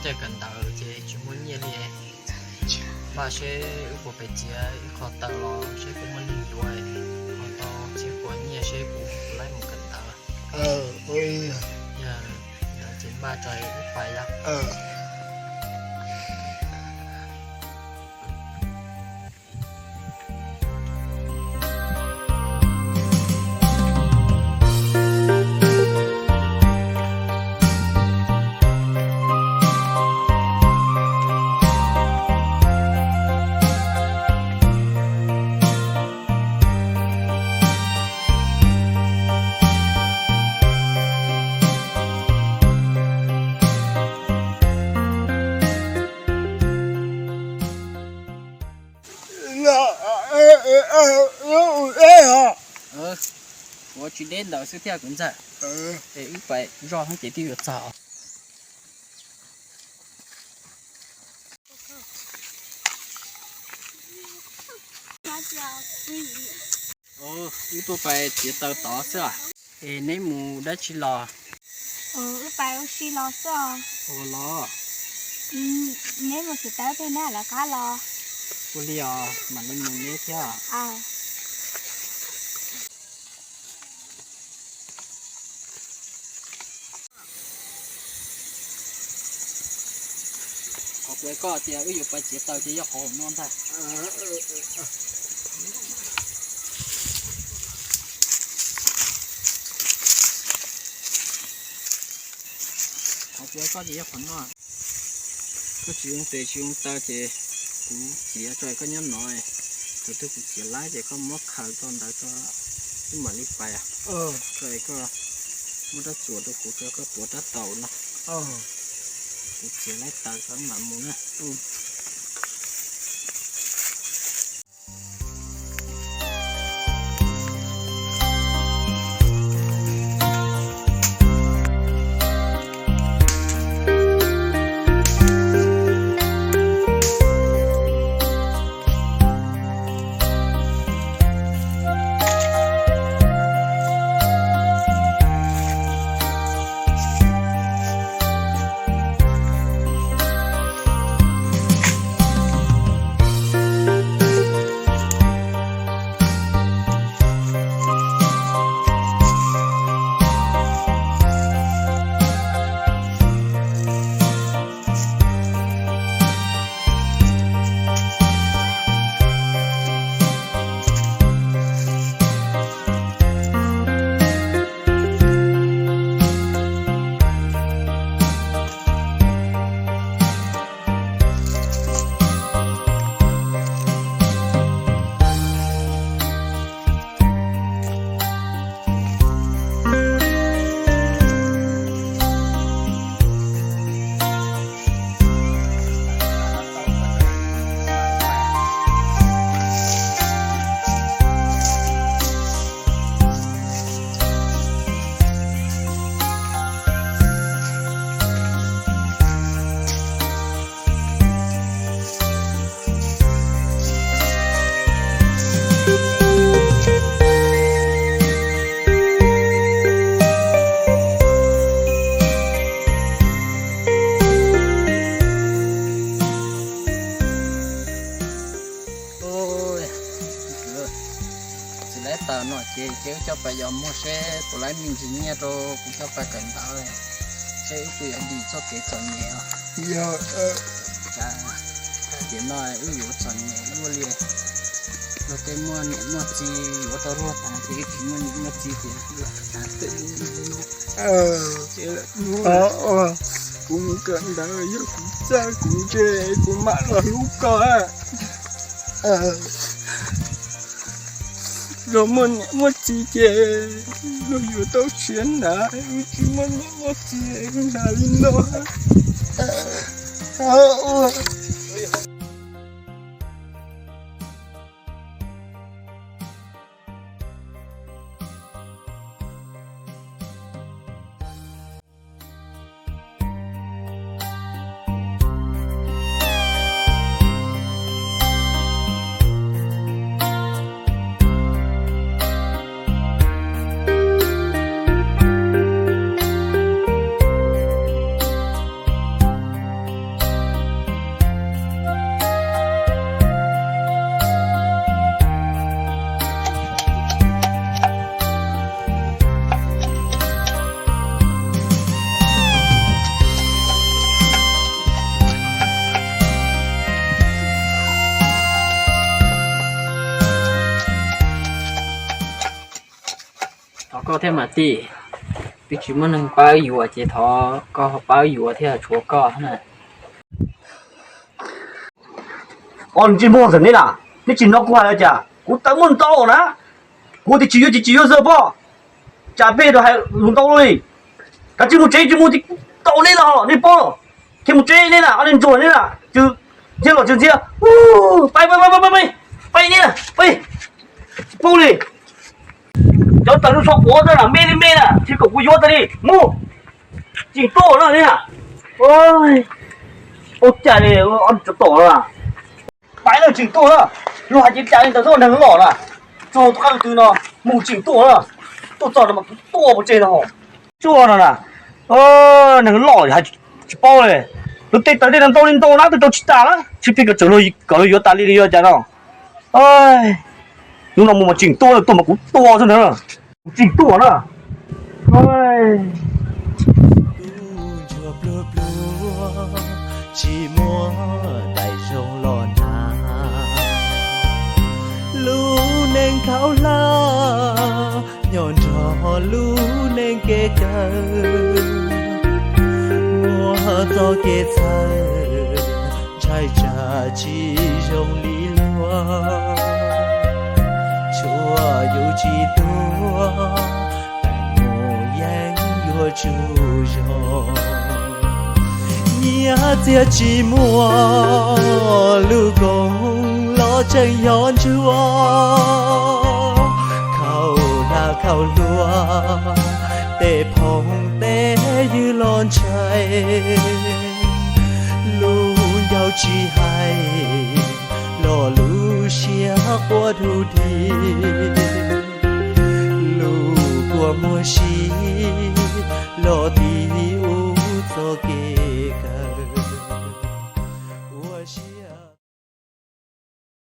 Tej kawm ntawv ces tsis muaj nyiaj li. Npaj seb wb puas pem txiav ib qho taws los seb puas muaj neeg yuav, ho tau txiav puas nyiaj seb kuv puas laib mus kawm ntawv. Yog, yog ces npaj tso wb pais yom. Ua tsis deb ntawd xwb thiab kuv ntxawg. Es wb pais zoj ces twb yuav txog. Wb tuaj pais txiav taws tod xwb. Es neb mus dab tsi los? Wb pais ua si los xwb os. Ua los? Neb mus txiav taws pem neb lawv qab los. Ua li os, mam li mus neb thiab. Qhov kuv hais koj tias wb yuav pais txiav taws ces yog qhov no ntag. Qhov kuv hais koj ces yog qhov no. Koj tsis zoo tes tsis zoo taw ces kuv txiav tso koj nyob no, tus twg kuv txiav laib ces koj muab khaws tau ntawd tso, wb mam li pais. Tso koj muab rab txuas rau kuv tso koj tuav rab taus no. Kuv txiav laib taws tso wb mam mus na. Txiav laib taws no ces ces wb coj pais yos muag seb puas laib me ntsis nyiaj rau kuv coj pais kawm ntawv, seb wb puas yuav dim txoj kev txom nyem os. Yog, tiam no wb yuav txom nyem luaj li. Luag tej muaj niam muaj txiv yuav tau luag tas ces wb tsis muaj niam muaj txiv ces luag tas twj li no. Kuv mus kawm ntawv yog kuv txawj kuv ntse kuv mam los hlub koj. Luag muaj niam muaj txiv ces luag yuav tau siab hnav, wb tsis muaj niam muaj txiv hnav li no. Koj thiab mas tij, twb tsis muaj neeg pab yuav ces thov koj pab yuav thiaj tshuav koj na. Os, ntsej muag ntxawm neb na, neb tsis hnov kuv hais los cas? Kuv tawm muaj ntau na, kuv tias tsis yuav ces tsis yuav xwb pob. Tsam peb rau hais lus ntau li. Kav tsij mus tsev, tsis mus ces kuv tau neb los neb pob. Thiaj mus tsev neb na, ob niag ntsuag neb na, tsw ntxhiab los tsw ntxhiab. Pais pais pais pais, neb na, pais. Tsis paub li. Cov tawm lub tsho quav ntawd na, me li me na, tsis kom kuv yuav tas li mus. Tseem tuaj na neb na. Ua cas li, ob niag tsov tom na. Pais na, tseem tuaj na. Luag hais tias cas li ntawd xwb, neeg loj na. Txog tus qab tus twg no mus tseem tuaj na. Tuaj txog no mas kuv tua pov tseg no. Tsuaj no na, neeg loj hais tsis paub li. Luag tej tawm tej no ntau li ntau na, twb rau tsis tas na, tsis plig kom tseem, kom luag yuav tas li li yuav cas no. Hnub no mus mas tseem tuaj, tuaj mas kuv tua xwb ntag. Kuv tseem tuaj na. Ntsuag pluag pluag, tsis muaj daim zoo los hnav. Lub neej khaub hlab, nyob nrog lub neej kev kawg. Muaj txoj kev txhawj, ntshai tsam tsis zoo li luag. Tshuav yus tsis tuag, mus yeej yuav tsaug zog. Nyiaj txiag tsis muaj, lub koog los tseem yog ntsuag. Khaub hlab khaub hluas, tej phooj tej ywg los ntshai. Lub ncauj tsis hais, los lub siab quaj du di. Lub kua muag si, los